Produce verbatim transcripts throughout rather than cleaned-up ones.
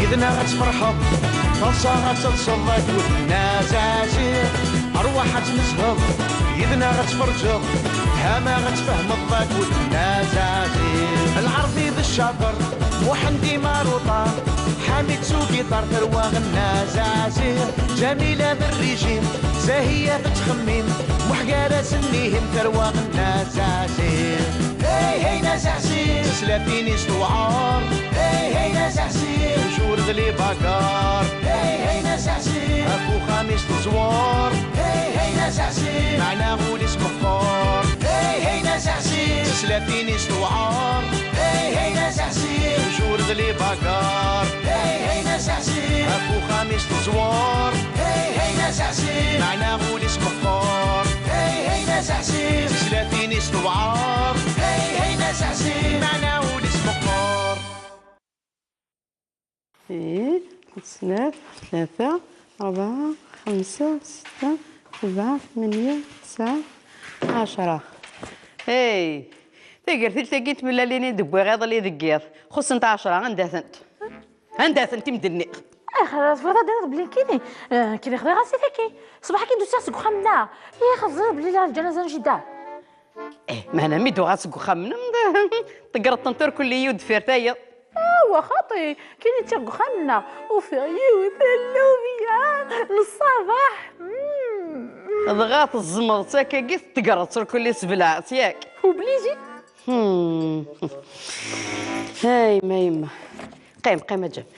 Yid-neɣ ad tferḥeḍ, taḍsa ad telseḍ akked Nna Zaɛziɛ. Rwaḥ ad tmezheḍ, yid-neɣ ad tferǧeḍ, tama ad tfehmeḍ akked Nna Zaɛziɛ. Lɛerbi d ccaṭer, Muḥend imaruṭar, Ḥamid s ugiṭar, tarwa Nna Zaɛziɛ. Ǧamila d rrijim, Zahiya tettxemmim, Muḥ gar-asen ihim, tarwa Nna Zaɛziɛ. Hey, hey, Nna Zaɛziɛ. Tislatin-is tewɛer. Hey, hey, Nna Zaɛziɛ. Tjur d libagar. Hey, hey, Nna Zaɛziɛ. Ɣef uxxam-is teẓwer. Hey, hey, Nna Zaɛziɛ. Meɛna ul-is meqqer. Hey, hey, Nna Zaɛziɛ. Tislatin-is tewɛer. Hey, hey, Nna Zaɛziɛ. Tjur d libagar. Hey, hey, Nna Zaɛziɛ. Ɣef uxxam-is teẓwer. Hey, hey, Nna Zaɛziɛ. Meɛna ul-is meqqer. Hey, hey, Nna Zaɛziɛ. Tislatin-is tewɛer. Hey, hey, Nna Zaɛziɛ. Meɛna ul-is meqqer. Ih, snat, tlata, rebɛa, xemsa, setta, sebɛa, tmenya, tesɛa, ɛecṛa. Hey, tagertilt-agi n tmellalin i d-wwiɣ iḍelli deg yiḍ, xuṣṣent ɛecṛa, anda-tent? Anda-tent i m-d-nniɣ? Axir, tebɣiḍ ad d-tiniḍ belli nekkini, eh, nekkini xḍiɣ-as i taki. Ṣṣbeḥ-agi d-usiɣ seg uxxam-nneɣ. Ih, xeẓẓiɣ belli lliɣ deg lǧanaza n jida. Eh, meɛna mi d-uɣaleɣ seg uxxam-nneɣ, tegreḍ-tent ur kulli yiwet deffir tayeḍ. Awa xaṭi, kini ččiɣ deg uxxam-nneɣ, ufiɣ yiwet n llubya n ṣṣabeḥ. Mm. Dɣa teẓẓmeḍ-tt akkagi, tegreḍ-tt ur kulli sbelɛeḍ-tt, yak? Obligé. Hmm. Ay, ma yemma. Qim, qim, a Ǧamil.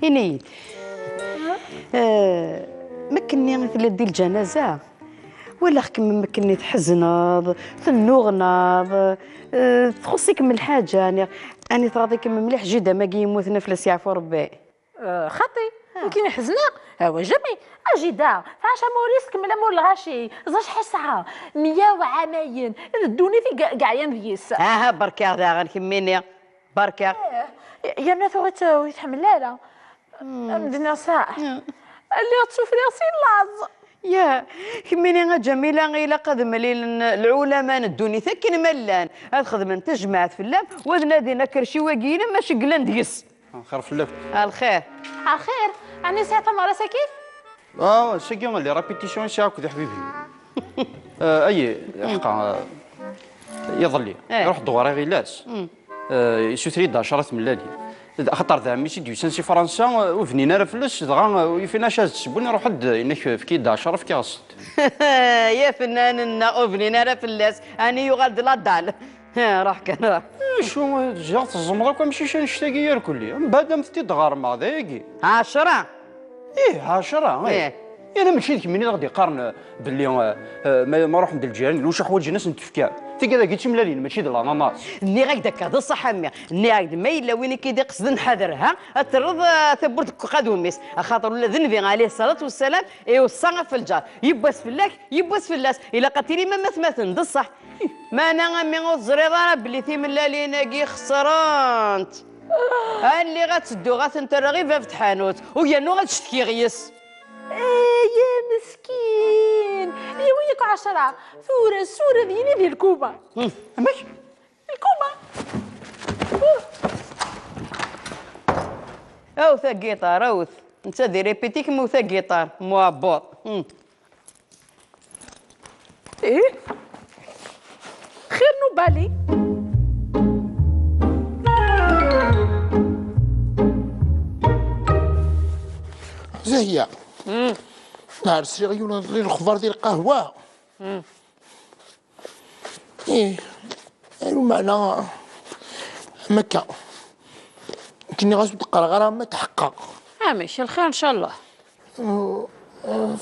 Ini-yi-d. Eh, mekkenni i telliḍ di lǧanaza? Walaɣ-kem mekkenni tḥezneḍ, tennuɣnaḍ, eh, txuṣṣ-ikem lḥaǧa, niɣ ani tɣaḍ-ikem mliḥ jida-m-agi yemmuten ɣef leṣyaɛfu Rebbi. Eh, xaṭi, nekkini ḥezneɣ? Awa, jamais. Ajida, tɛac amur-is tkemmel amur lɣaci. Ẓer acḥal sɛa? Meyya u ɛamayen. D ddunit i ye-, yeɛyan deg-s. Aha, berka daɣen kemmini. Berka. Eh, yerna tuɣ-itt ur yi-tḥemmel ara. Am d-nniɣ saḥ. Lliɣ ttufriɣ si laẓ. Ya, kemmini a Ǧamila, ilaq ad mlilen lɛulama n ddunit akken ma llan, ad xedmen tajmaɛt fell-am, u ad nadin akerciw-agi-inem, maca yellan deg-s. Lxir fell-ak. Lxir. Lxir? Ɛni sɛiḍ tameɣra sakit? Ah, sagi les répétitions i sɛiɣ akked iḥbiben. Ah, ayi, ḥqa, ah, iḍelli, eh, iruḥ-d ɣur-i ɣilas. Ah, isuter-iyi-d ɛecra tmellalin. Axaṭer d ɛemmi-s i d-yusan si Fransa, ah, ur bnin ara fell-as, dɣa, ah, ur yufin acu ad s-ssewwen, iruḥ-d, yenna-k, efk-iyi-d ɛecra, fkiɣ-as-tent. Ya fennan-nneɣ, ur bnin ara fell-as, ɛni yuɣal-d la dalle. Ha, ruḥ kan, ruḥ. Acu, ziɣ teẓẓmeḍ akk amcic annect-agi irkelli. Mbeɛd am t-id-ɣermeɣ, d ayagi. Ɛecra? Ih, ɛecra, ih. Ih. Yerna mačči d kemmini i ɣ-d-iqqaren, eh, belli, eh, eh, ma, ma ruḥen-d lǧiran, ulac ḥwaǧen ad sen-tefka. Tigi dagi d timellalin, mačči d lananas. Nniɣ-ak-d akka, d ṣṣeḥ a mmi. Nniɣ-ak-d ma yella win i k-id-iqesden ḥader, ha, ad terreḍ, eh, tawwurt deg uqadum-is. Axaṭer ula d Nnbi ɛalayhi ṣṣalatu wassalaam iweṣṣa ɣef lǧar. Yiwwas fell-ak, yiwwas fell-as. Ilaq ad tilim am atmaten, d ṣṣeḥ. Meɛna a mmi ur teẓriḍ ara belli timellalin-agi xeṣrent? A lliɣ ad tedduɣ ad tent-rreɣ i bab tḥanut, u yernu ad cetkiɣ yes. Ay meskin! Yiwen yakk ɛecra, tura sura d yini di lkuma. Hmm. Amek? Lkuma! Awt agiṭar, awt. Netta di répétition, awt agiṭar, muɛebbuḍ. Hmm. Ih? Xir n ubali. Zahya. Mm. Nahar sriɣ yiwen n lexbar di lqahwa. Mm. Ih. Alu meɛna am akka. Nekk nniɣ-as ur d-qqareɣ ara ma tḥeqqeɣ. Amek, lxir ncallah.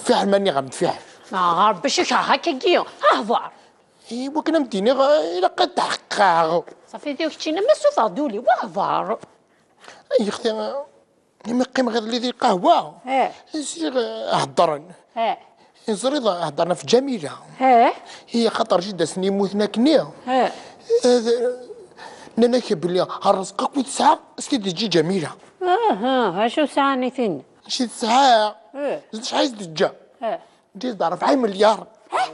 Fiḥel ma nniɣ-am-d fiḥel. Ah, Rebbi, acu ikreh akkagi? Hḍer. I wakken ad m-d-iniɣ, ilaq ad tḥeqqeɣ. Ṣafi, d keččini ma sufeɣ-d ul-iw, hḍer. Ay, ixti, imi qqimeɣ iḍelli di lqahwa, eh, sliɣ, eh, heddren. Eh. Teẓriḍ, heddren ɣef Ǧamila. Eh. I axaṭer jida-s-nni yemmuten akkenni. Eh. Eh, d-, nnan-ak belli rrezq akk i tesɛa, s-t-id-teǧǧi Ǧamila. Aha, acu sɛan i tin? Mačči tesɛa. Eh. D acḥal i s-d-teǧǧa? Eh. Ǧǧiɣ-d rebɛa imelyar. Eh?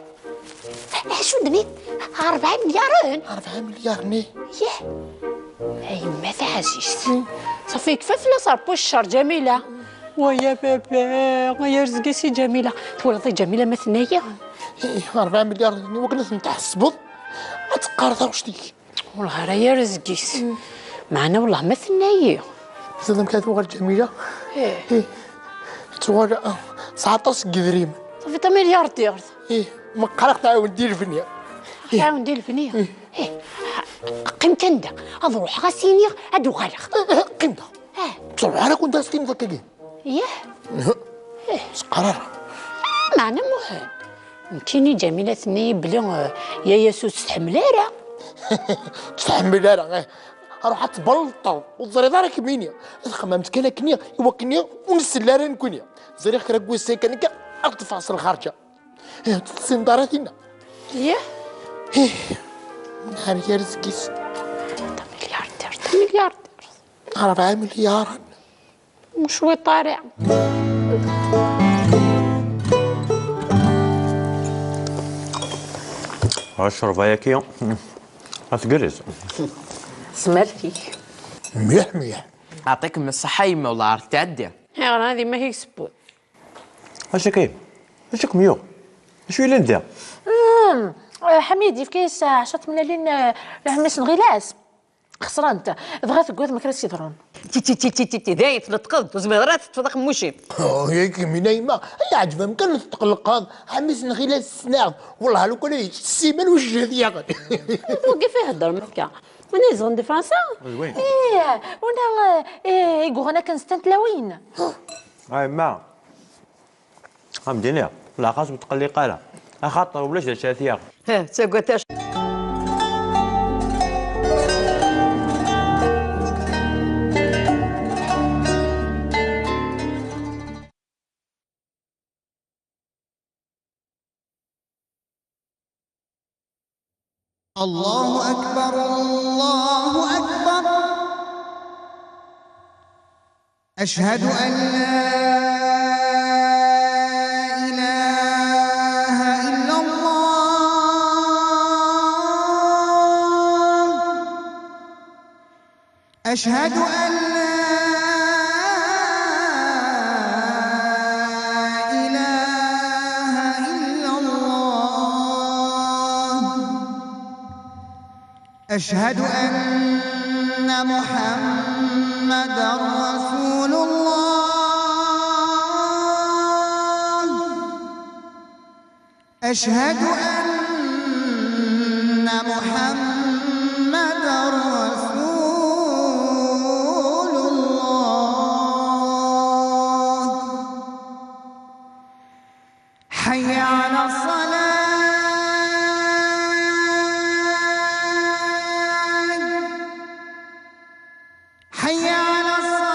Acu d-nniḍ? Rebɛa imelyaren? Rebɛa imelyar-nni. Yah! A yemma taɛzizt. Hmm. Ṣafi, yekfa fell-as Ṛebbi cceṛ, Ǧamila. Wa ya baba, ay arezg-is i Ǧamila. Twalaḍ i Ǧamila ma tenna-yi? Ih, ṛebɛa milyar, wakken ad ten-tḥesbeḍ, ad teqqar taɣect-ik. Wellah ara ya arezg-is. Meɛna wellah ma tenna-yi. Ẓriḍ amek ara tuɣal Ǧamila? Ih. Ih. Tuɣal, ah, tesɛa aṭas n yedrimen. Ṣafi, d tamilyardert. Ih, meqqar ad ɣ-tɛawen di lebni. Ih. Tɛawen di lebni? Ih. Ih. Qqim kan da, ad ruḥeɣ ad s-iniɣ ad uɣaleɣ. Ih, ih, qqim da. Ah. Ur ttruḥ ara, kent ad s-tiniḍ akkagi. Yah? Ih. Ih. Seqqar ara. Ah, meɛna muḥal. Nekkini Ǧamila tenna-yi belli, eh, yaya-s ur tt-tḥemmel ara. Ur tt-tḥemmel ara, eh. Ruḥ ad tbelṭeḍ, ur teẓriḍ ara kemmini. Txemmemt kan akkenni, i wakken ur nsell ara nekkni. Ẓriɣ kra n wussan kan akka, ad ṭṭfeɣ s lxerǧa. Eh, ur tt-tessineḍ ara tinna. Yah? Ih. Nɛam gar zgis. Tamilyardert, tamilyardert. Ṛebɛa milyaren. Ur cwiṭ ara. Acṛeb ayaki. Ad tgerrez. Smert-ik. Mliḥ, mliḥ. Yeɛṭikem ṣṣeḥḥa yemma, wellah ar tɛeddi. Ayɣer ad imak i yessewwed? Acu akka? Acu kem-yuɣ? Acu yellan da? Mm, eh, Ḥamid yefka-yas, eh, ɛecra tmellalin, eh, i ɛemmi-s n Ɣilas. Xesrent. Dɣa teggaḍ ma kra s-yeḍrun. Ti, ti, ti, ti, ti, ti, dayen tneṭqeḍ-d, ur tezmireḍ ara ad teṭṭfeḍ aqemmuc-im. Oh, yak Mina yemma, ay ɛeǧbem kan tetqelqeḍ, ɛemmi-s n Ɣilas ssneɣ-t. Wellah lukan ad yečč ssiman ur jehd yaɣen. Wagi f ihedder akka. Win izedɣen di Fransa? Oui, oui. Ih, wina, eh, i yuɣen akken s tantlawin. A yemma. Am d-iniɣ, laxas ur tqelliq ara, axaṭer ulac d acu ara t-yaɣen. Heh, ttagad acu. الله أكبر، الله أكبر. أشهد أن لا إله إلا الله. أشهد أن لا إله إلا الله. أشهد أن محمدا رسول الله. أشهد أن محمدا رسول الله. حي على الصلاة. حي على الصلاة.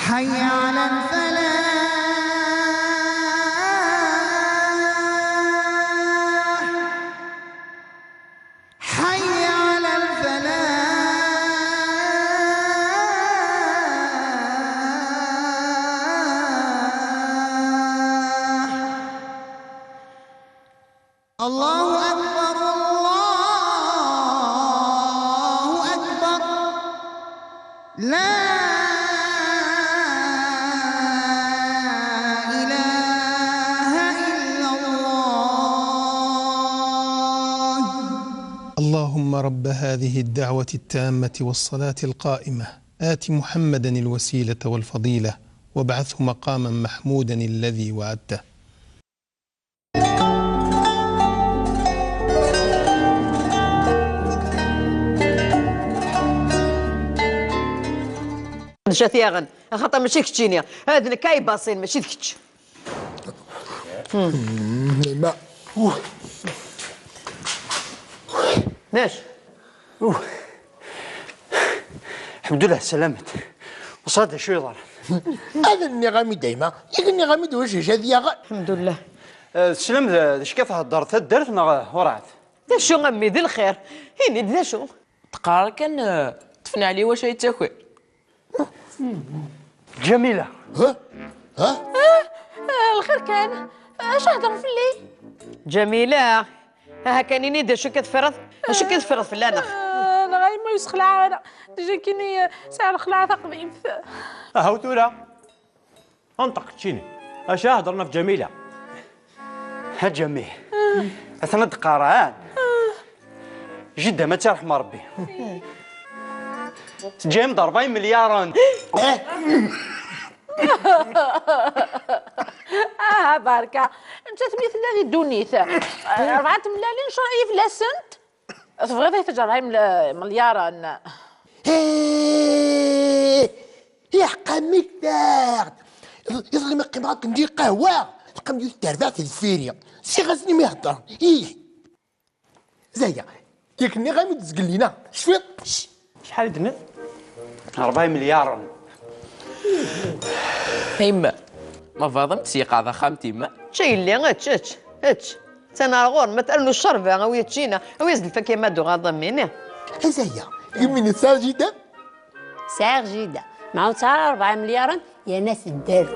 حي على الفلاح. حي على الفلاح. الله أكبر، الله أكبر. لا إله إلا الله. اللهم رب هذه الدعوة التامة والصلاة القائمة، آت محمدا الوسيلة والفضيلة، وابعثه مقاما محمودا الذي وعدته. Ncet yaɣen, axaṭer mačči keččini. Ad nekk ay baṣin, mačči d kečč. Ma. Nac? Ḥemdullah, salamet. Uṣad d acu yeḍran. Ad nniɣ-am-id a yemma, yak nniɣ-am-id wajej ad yaɣ. Ḥemdullah. Eh, teslam d, d acu ka thedder taddart neɣ werɛad? D acu a mmi, d lxir? Ini-d d acu? Teqqar kan, eh, ṭṭfen ɛli wacu ay ttakin. Ǧamila. Ha? Ah, lxir kan. Acu heddren fell-i? Ǧamila, aha kan ini-d acu akka teffreḍ? Acu akka teffreḍ fell-aneɣ? Ah, neɣ a yemma ur yessexlaɛ ara. Déjà kini, eh, sɛiɣ lxelɛa taqdimt. Aha-w tura. Anṭeq keččini. Acu ara heddren ɣef Ǧamila? Ha Ǧami. Atan ad d-qqareɣ, ha? Jidda ma tt-iṛḥem Ṛebbi. Teǧǧa-yam-d ṛebɛa imelyaren. Aha, barka. Nettat mi tella di ddunit. Rebɛa tmellalin, ncur-iyi fell-asent. Tebɣiḍ ad yi-teǧǧeḍ ṛebɛa imelyaren? Hee! Iḥeqqa mektaɣ-d! Iḍelli ma qqimeɣ akken di lqahwa, teqqim yiwet terbaɛt deffir-i. Siɣ-asen imi heddren. Ih! Zaya, yak nniɣ-am-d zgellina. Cfiḍ? Cc! Acḥal i d-tenniḍ? Ṛebɛa imelyaren. A yemma, ma tebɣiḍ ad m-d-seyqeɣ taxxamt-im? Ečč a yelli, ečč, ečč, ečč. Attan ar ɣur-m, ad ternu ccerba, a wi yeččina, a wi as-d-lfak yamma d uɣaḍ am wini. A Zaya, yemma-nni tesɛiḍ jida? Sɛiɣ jida, ma ur tesɛiḍ ara ṛebɛa imelyaren, yerna tedder.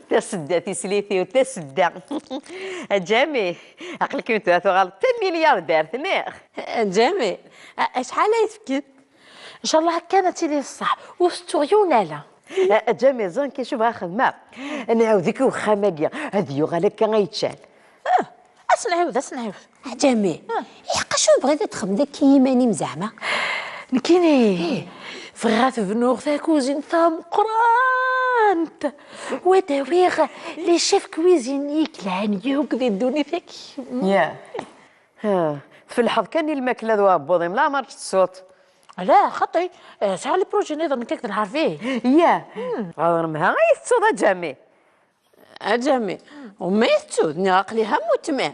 Tasedda tislit-iw, tasedda. A Ǧami, aql-ikem tura tuɣaleḍ d tamilyardart, neɣ? A Ǧami, a-, acḥal ay tefkiḍ? Ncallah kan ad tili d ṣṣeḥ, ur tettuɣ yiwen ala. A, a Ǧami, ẓan kan acu bɣiɣ xedmeɣ. Ad nɛawed-ik i uxxam-agi, ad yuɣal akka ay ččan. Ah, ad s-nɛiwed, ad s-nɛiwed. A Ǧami, ah, iḥeqqa acu tebɣiḍ ad txedmeḍ akka i yiman-im zeɛma? Nekkini, eh, bɣiɣ ad bnuɣ takuzint tameqqrant. Wa d-awiɣ les chefs cuisiniers yelhan yakk di ddunit-agi. Ya. Ha, tfelḥeḍ kan i lmakla d uɛebbuḍ-im, leɛmer tt-tessuḍ. Ala, xaṭi, eh, sɛiɣ les projets nniḍen nekk akked Lɛerbi. Ya, ɣer lemha ay tettuḍ a Ǧami. A Ǧami, uma i tettuḍ, nniɣ aql-i ha mutmi.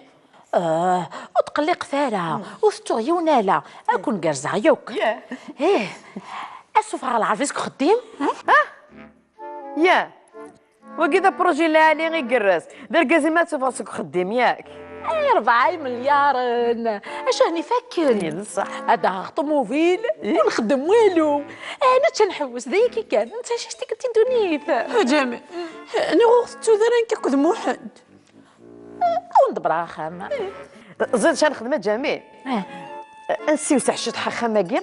Eh, ur tqelliqet ara, ur tettuɣ yiwen ala, ad ken-gerrzeɣ yakk. Ya. Eh, ad ssufɣeɣ Lɛerbi seg uxeddim. Ha? Ya, wagi d apṛuji lɛali igerrez. D argaz-im ad teffɣeḍ seg uxeddim, yak? Ay, rebɛa imelyaren! Acu hni fakken? Ay, d ṣṣeḥ. Ad d-aɣeɣ ṭumubil, ur nxeddem walu. Ah, nečča nḥewwes, d ayagi kan. Netta acu tikkelt i ddunit. A Ǧami, niɣ ur tettud ara nekk akked Muḥend? Ad wen-ḍebbreɣ axxam. Ẓid acu nexdem a Ǧami? Eh. Ad nsiwseɛ ciṭ axxam-agi,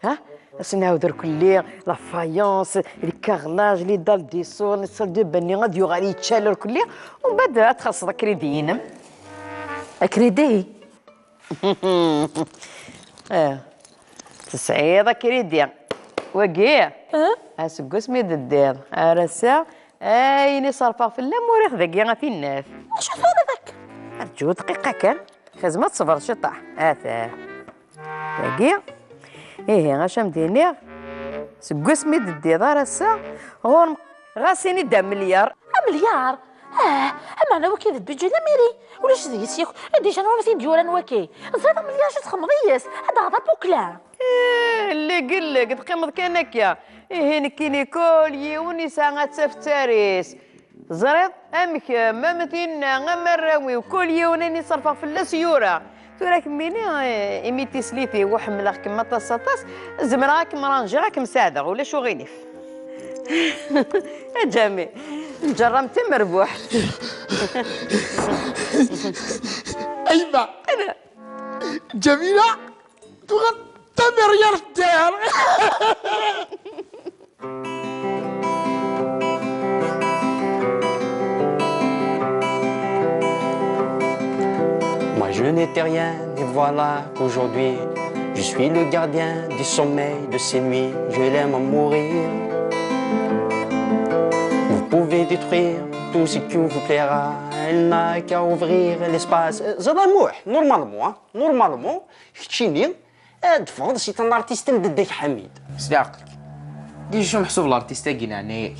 ha? Ad s-nɛawed irkelli, la faïence, le carrelage, les dalles de son, la salle de bain-nni, ad yuɣal yeččal irkelli, umbeɛd ad txellṣeḍ akridi-inem. Akridi? Eh, tesɛiḍ akridi. Wagi, eh? Aseggas mi d-teddiḍ, ar ass-a, ayen i ṣerfeɣ fell-am uriɣ dagi a tinnat. Acu turiḍ akka? Rǧu dqiqa kan, xezm ad tṣebreḍ ciṭaḥ. Ata. Dagi. Ihi, acu am d-iniɣ? Seg wasmi d-teddiḍ ar ass-a, ɣur-m ɣas ini-d amelyaṛ. Amelyaṛ? Ah, ameɛna waki d budget la mairie. Ulac deg-s yakk. Déjà, anwa i t-id-yuran waki? Ẓriɣ amelyaṛ acu txedmeḍ yis? Ad d-taɣeḍ apukla. Eh, lleg, lleg, teqqimeḍ kan akka. Ihi nekkini kul yiwen yesɛa ad tafettar-is. Teẓriḍ? Am kemm, am tinna, am arraw-iw, kul yiwen ayen i ṣerfeɣ fell-as yura. Tura kemmini, eh, imi tislit-iw ḥemmleɣ-kem aṭas, aṭas, zemreɣ ad kem-ranjiɣ, ad kem-saɛdeɣ, ulac uɣilif. A Ǧami, nǧerram d tamerbuḥt. A yemma! Ǧamila tuɣal d tameryart n ddar. Moi je n'étais rien et voilà qu'aujourd'hui je suis le gardien du sommeil de ces nuits. Je l'aime à mourir. Vous pouvez détruire tout ce qui vous plaira. Elle n'a qu'à ouvrir l'espace. Euh, Zalamour, normalement, hein, normalement, keččini, ad d-teffɣeḍ si tan artiste n Dda Ḥamid. S leɛqel-ik. Déjà meḥsub l'artiste-agi n ɛnaya-k?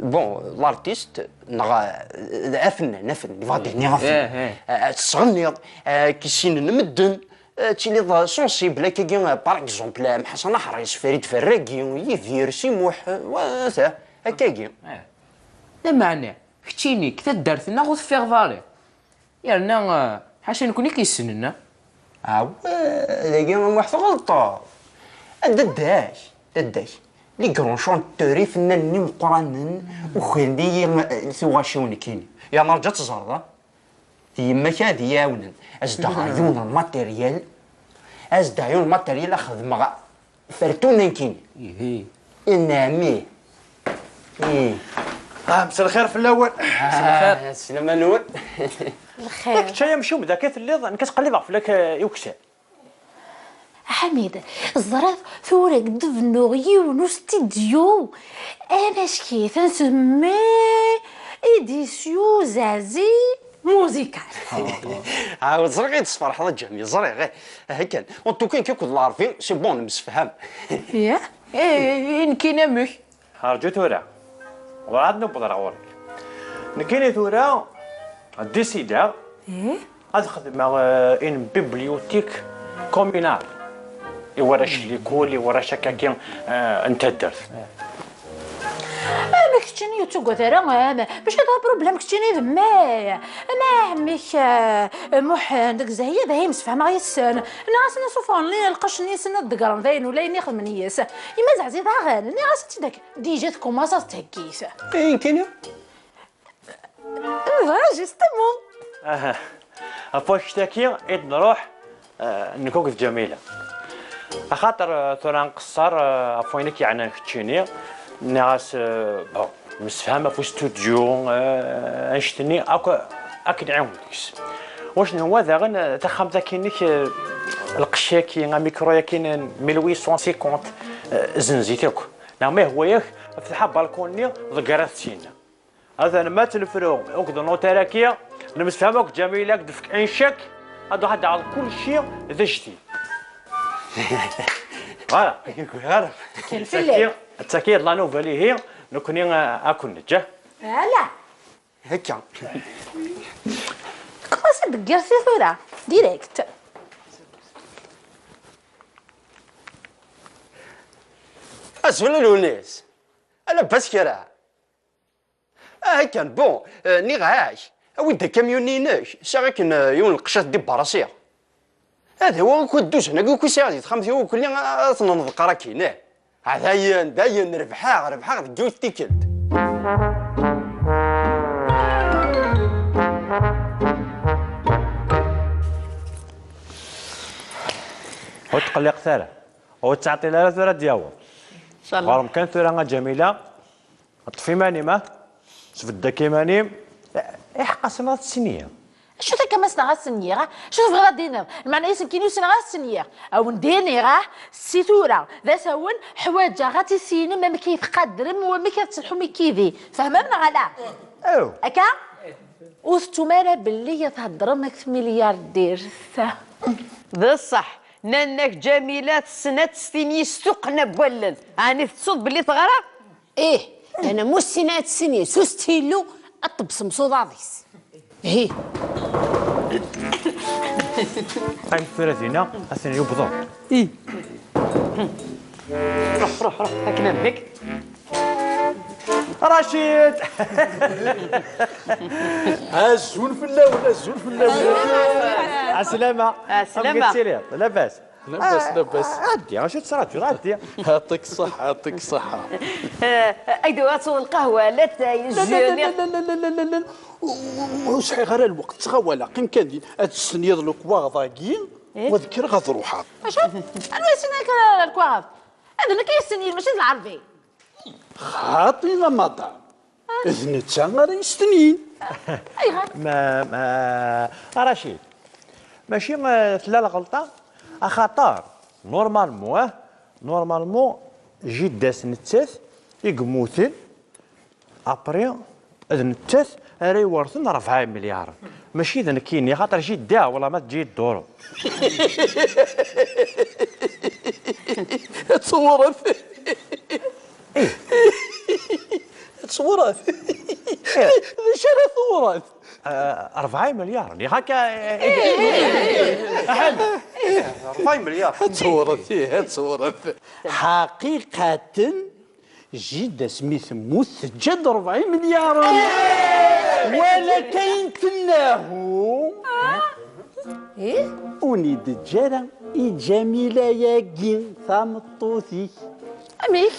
Bon, l'artiste, neɣ, euh, afennan, afennan, yebɣa ad d-yini afennan. Eh, eh. Euh, ad tesɣenniḍ, euh, k-issinen medden, euh, ad tiliḍ sensible, akkagi, euh, par exemple, euh, Mḥasan Aḥris, Farid Ferragi, Yidir, Si Muḥ, euh, wa-, ta, akkagi. Eh. Lameɛna, Keččini, deg taddart-nneɣ ur teffiɣeḍ ara. Yerna, eh, ḥaca nekni i k-yessnen, ah. Aw, eh, dagi a Muḥ tɣelṭeḍ. A dadda-k, dadda-k. Les grands chanteurs, ifennanen imeqqranen, ukren-iyi, eh, tuɣac-iw nekkini. Ya nerǧa ad teẓreḍ, ah. D yemma-k ad iyi-ɛawnen. Ad s-d-aɣeɣ yiwen n lmateryal. Ad s-d-aɣeɣ yiwen n lmateryal, ad xedmeɣ fertuna nekkini. Ihi. Inɛem ih. Ih. Ah, mselxir fell-awen. Ah, sslama-nwen. Lxir. Kečč ay amcum, da akka telliḍ, nekk ad ttqellibeɣ fell-ak, eh, i ukessar. Ḥamid, ẓriɣ tura deg d-bennuɣ yiwen ustidyu amack-it, ad nsemmi Edisyu Zazi Musical. Ah, ẓriɣ i d-tesferḥeḍ a Ǧamil, ẓriɣ, eh, akken. En tout cas, nekk akked Lɛerbi, c'est bon, nemsefham. Ya? Eh, nekkini amek? Rǧu tura. Werɛad newweḍ ar ɣur-k. Nekkini tura, décideɣ ad xedmeɣ, euh, une bibliothèque communale. I warrac n likul, i warrac akkagi, euh, n taddart. Ama keččini ur ttagad ara, ama mačči d aproblem keččini d mmi. Ama ɛemmi-k, euh, Muḥend, deg Zahya, d ayen msefhameɣ yis-sen. Nniɣ-asen ad sufɣen li-, lqecc-nni-sen ad ḍeggren dayen ula ayen i xedmen yis. Yemma Zeɛzi daɣen, nniɣ-as-tt-id akka. Déjà tkumaṣ ad t-theggit. Eh, nekkini? Dɣa, justement. Aha. Ɣef wakect-aki i d-nruḥ, eh, nekk akked Ǧamila. Axaṭer, eh, tura nqeṣṣer, eh, ɣef wayen i k-yeɛnan keččini. Nniɣ-as, eh, bon, nemsefham ɣef ustudyu, eh, annect-nni akk, akk nɛiwen deg-s. Wac nhwa daɣen, eh, taxxamt-aki-inek, eh, lqecc-aki, amikru-aki n mil huit cent cinquante, eh, zenz-it akk. Neɣ ma yehwa-yak, fteḥ abalkun-nni, ḍegger-it syin. Atan ma tnefru akked notaire-agi, nemsefham akk d Ǧamila, ad k-d-tefk un chèque, ad truḥ ad d-taɣeḍ kulci d ajdid. Voilà. Ur yugi ara. Ken fell-ak. Attaki, attaki d la nouvelle ihi, nekkni, eh, ad ken-neǧǧ. Ala. Akka. Commence ad d-teggireḍ si tura, direct. Azul a Lewnis. Ala bas kra. Ah, kan, bon, eh, nniɣ-ak, awi-d akamyun-inek, sɛiɣ akken, eh, yiwen lqecc ad t-id-barasiɣ. Ad awiɣ akk dduzan-agi akk i sɛiɣ di texxamt-iw, akk-nni ad ten-nḍeqqer akkin, eh. Ah, dayen, dayen, rebḥeɣ, rebḥeɣ deg yiwet tikkelt. Ur tqelliqet ara, ur ttɛeṭṭil ara tura ad d-yaweḍ. Incallah. Ɣer-m kan tura a Ǧamila. Ṭṭef iman-im, ah! Sbedd akk iman-im. Iḥeqq-asen ad tt-sniɣ. Acu takka ma ssneɣ ad tt-sniɣ, ah? Acu tebɣiḍ ad d-tiniḍ? Lmeɛna-is nekkini ur ssineɣ ad tt-sniɣ. A wen-d-iniɣ, ah, si tura d asawen, ḥwaǧeɣ ad tissinem amek i tqadrem u amek ad telḥum akkid-i. Tfehmem neɣ ala? Aw. Akka? Ur tettum ara belli ad theddrem ak tmilyardirt. D ṣṣeḥ, nnan-ak Ǧamila tessen ad testini s tuqqna n wallen. Ɛni tettuḍ belli teɣra? Ih, ana mussina ad tessini s ustilu ad tebbsem s uḍad-is. Ih. Qqim tura dinna, atan yewweḍ. Ih. Ruḥ, ruḥ, ruḥ, akken am hekk. Racid! Azul fell-awen, azul fell-awen. Ɛeslama. Ɛeslama. Amek i tettiliḍ? Labas? Labas, labas. Ɛeddi, acu tettraǧuḍ? Ɛeddi. Ɛeṭṭik ṣṣeḥḥa, ɛeṭṭik ṣṣeḥḥa. Eh, aydi, ad tesweḍ lqahwa, latay, jus, la. Ur sɛiɣ ara lweqt, ttɣawaleɣ, qqim kan din, ad testenyiḍ lekwaɣeḍ-agi, eh? Wa d kkreɣ ad ruḥeɣ. Acu? Anwa yessnen akka lekwaɣeḍ? Ad nekk i yestenyin, mačči d lɛerbi. Xaṭi la madame. D netta ara yestenyin. Ayɣer? Ma, ma, a Racid, mačči, eh, tella lɣelṭa, axaṭer, normalement, eh, normalement, jida-s nettat i yemmuten, après, d nettat ara iwerten rebɛa imelyaren. Mačči d nekkini, axaṭer jida, wala ma teǧǧi-yi dduru. Ad tewret. Ad tewret. D acu ara tewret? Ah, rebɛa imelyaren, ya akka, eh, eh, eh, rebɛa imelyaren. Ad tewret, ih, ad tewret. Ḥaqiqaten, jida-s mi temmut, teǧǧa-d rebɛa imelyaren. Wala kayen tennahu. Ih? Ur n-iǧǧa ara i Ǧamila-agi tameṭṭut-ik. Amek?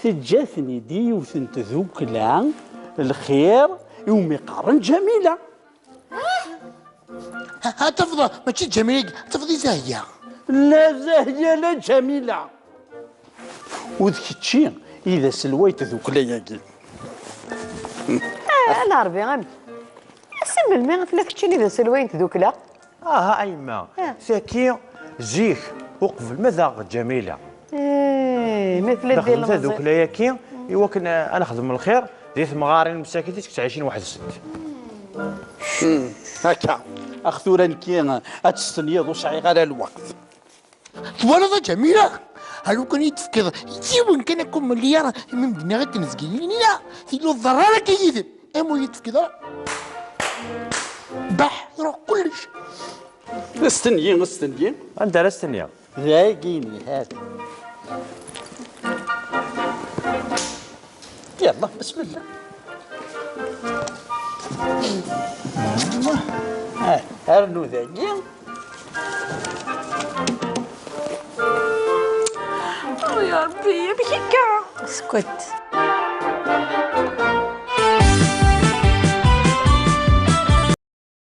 Teǧǧa-ten-id i yiwet n tdukla, lxir, iwumi qqaren Ǧamila. Ha, ha, tafeḍ, mačči d Ǧamila-agi, tafeḍ i Zahya. La Zahya, la Ǧamila. U d kečči i d aselway n tdukla-agi. Ah, a Ṛebbi, amek? Si melmi tella keččini d aselway n tdukla? Aha, a yemma, ah, tagi zik, uqbel ma d-aɣ Ǧamila. Eh, ma tella d daxel n tdukla-agi, i wakken, eh, ad nexdem lxir di temɣarin msakit i ttɛicin weḥd-sent. Hmm, akka. Ax tura nekki, eh, ad testenyiḍ, ur sɛiɣ ara lweqt. Twalaḍ a Ǧamila? A lukan i d-tefkiḍ yiwen kan akk umelyar imi m-d-nniɣ akken zgilin-ina, tili ur tḍerr ara akka yid-m. Am ur yi-d-tefkiḍ ara, baḥ, iruḥ kullec. Astenyi, astenyi. Anda ara stenyiɣ? Dagi, hat. Yalla, bismillah. Ah, rnu dagi. Oh, ya Ṛebbi, amek akka? Skwet.